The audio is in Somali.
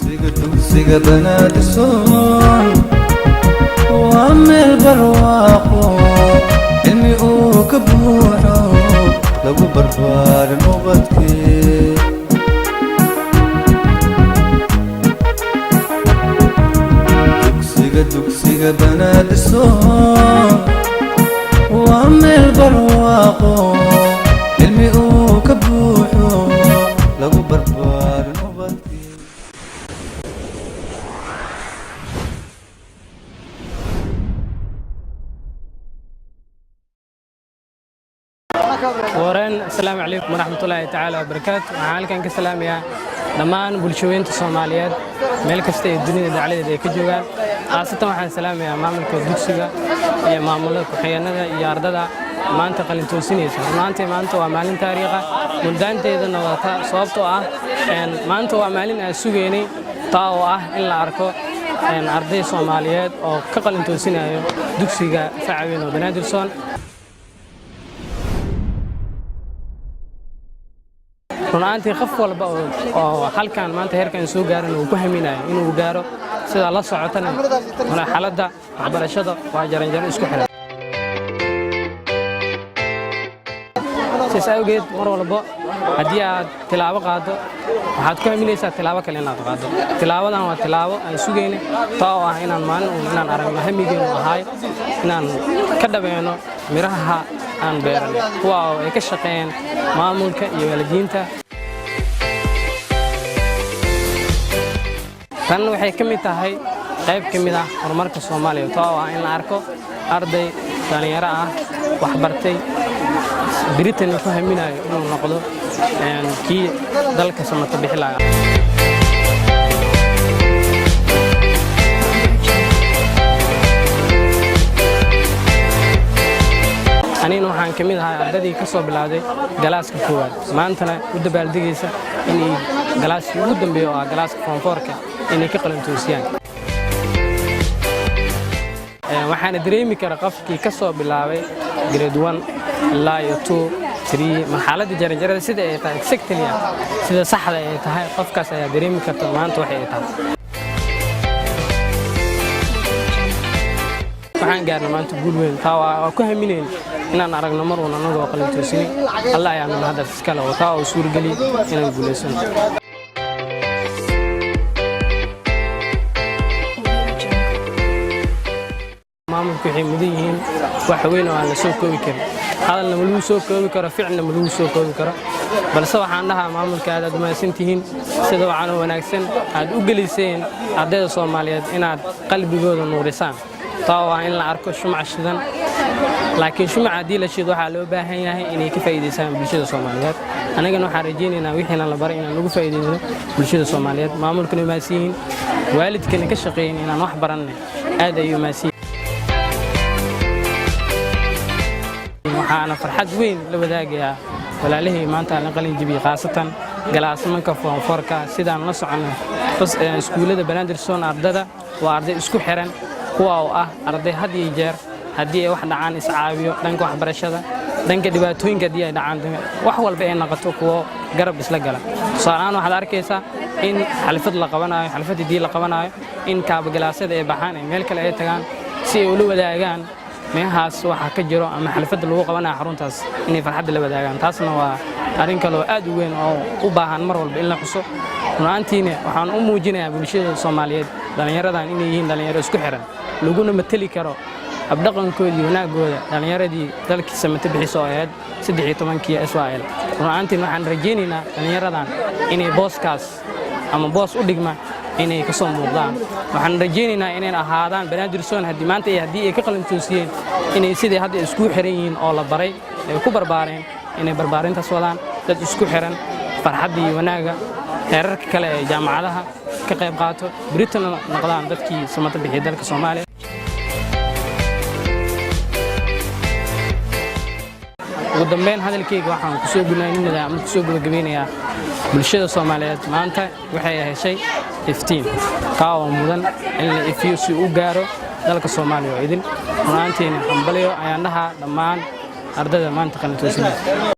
Dugsiga, dugsiga Banaadirsoon waa meel barwaaqo, cilmi uu ka buuxo, lagu barbaarin ubadkee. Dugsiga, dugsiga Banaadirsoon waa meel barwaaqo, cilmi uu ka buuxo, lagu barbaarin ubadkee. Wareen, asalaamu calaykum waraxmatullaahi tacaala wabarakaatu. Waxaan halkan ka salaamayaa dhammaan bulshooyinta Soomaaliyeed meel kasta ee dunida dacaladeeda ay ka joogaan. Khaasatan waxaan salaamayaa maamulka dugsiga iyo maamulada ku-xigeenada iyo ardada maanta qalin toosinaysa. Runaantii maanta waa maalin taariikha muldaanteedana wadata, sababtoo ah maanta waa maalin aan sugaynay, taa oo ah in la arko arday Soomaaliyeed oo ka qalin toosinayo dugsiga facaweyn oo Banaadirson. Runaantii qof walba oo halkan maanta heerkan soo gaaran uu ku haminayo inuu gaaro. Sidaa la socotana, marxaladda waxbarashada waa jaranjaro isku xiran. Sidaas awgeed, mar walbo haddii aad tilaabo qaaddo, waxaad ku haminaysaa tilaabo kale inaad qaaddo. Tilaabadan waa tilaabo aan sugayna, taa oo ah inaan maalin uun inaan aragno hamigeenu ahaay inaan ka dhabeeno miraha aan beeranay, kuwa oo ay ka shaqeeyeen maamulka iyo waalidiinta. Tan waxay ka mid tahay qayb ka mid ah horumarka Soomaaliya, taa oo ah in la arko arday dhallinyaro ah, waxbartay, Britain ku haminayo inuu noqdo kii dalka samata bixi lahaa. Anigana waxaan ka mid ahay ardadii ka soo bilowday galaaska koowaad, maantana u dabaaldegaysa inay galaaskii ugu dambeeya oo ah galaaska form four-ka inay ka qalintoosiyaan. Waxaana dareemi kara qofkii ka soo bilaabay grade 1 ilaa iyo 2, 3, marxaladda jaranjarada sida ay tahay, exactly ah sida saxda ay tahay, qofkaas ayaa dareemi karta maanta waxay ay tahay. Waxaan gaarnay maanta guul weyn, taa waa ku haminayn inaan aragno mar uun annagoo qalintoosinay. Allah ayaana mahaddas iskale oo taa oo suurageliyey inaan guulaysano. Maamulku waxay mudan yihiin wax weyn oo aan la soo koobi karin. Hadalna ma lagu soo koobi karo, ficilna ma lagu soo koobi karo, balse waxaan dhahaa maamulka, aad aad umahadsantihiin sida wacan oo wanaagsan aad u geliseen ardayda Soomaaliyeed inaad qalbigooda nuurisaan, taa oo ah in la arko shumac shidan. Laakiin shumaca haddii la shido, waxaa loo baahan yahay inay ka faa'iidaystaan bulshada Soomaaliyeed. Annagana waxaan rajaynaynaa wixiina la baray inaan ugu faa'iidayno bulshada Soomaaliyeed. Maamulkana umahadsan yihiin, waalidkana ka shaqeeyin inaan wax baranne aad ayay umahadsan yihiin. Waxaana farxad weyn la wadaagayaa walaalihii maanta la qalin jebiyey, khaasatan galaasmanka form four-ka. Sidaan la soconno, iskuullada Banaadirson ardada waa arday isku xiran, kuwa oo ah arday had iyo jeer haddii ay wax dhacaan iscaawiyo, dhanka waxbarashada, dhanka dhibaatooyinka haddii ay dhacaan, wax walba ay noqoto, kuwo garab isla gala. Tusaale ahaan, waxaad arkaysaa in xalfad la qabanayo, xalfad haddii la qabanayo, in kaabagalaasyada ay baxaan, ay meel kale ay tagaan si ay ula wadaagaan meehaas waxa ka jiro ama xalfadda lagu qabanayo xaruntaas, inay farxadda la wadaagaan. Taasna waa arrin kale oo aad u weyn oo u baahan mar walba in la xuso. Runaantiina waxaan u muujinayaa bulshada Soomaaliyeed dhallinyaradan inay yihiin dhallinyaro isku xiran, laguna mateli karo habdhaqankooda iyo wanaagooda dhallinyaradii dalkii samate bixiso oo ahayd 13-kii SYL. Runaantiin waxaan rajaynaynaa dhallinyaradan inay booskaas ama boos u dhigma inay ka soo muuqdaan. Waxaan rajaynaynaa inay ahaadaan Banaadirson haddii maanta iyo haddii ay ka qalintoosiyeen, inay sidii hadda isku xiran yihiin oo la baray ay ku barbaareen, inay barbaarintaas wadaan, dad isku xiran, farxadda iyo wanaagga heerarka kale ee jaamacadaha ka qayb qaato, Britain noqdaan dadkii samata bixiyay dalka Soomaaliya. Ugu dambeyn, hadalkayga waxaan kusoo gunaaninayaa ama kusoo gabagabeynayaa, bulshada Soomaaliyeed maanta waxay heshay iftiin, kaa oo mudan in la ifiyo si uu gaaro dalka Soomaaliya oo idin. Runaantiina hambalyo ayaan dhahaa dhammaan ardayda maanta qalintoosinaysa.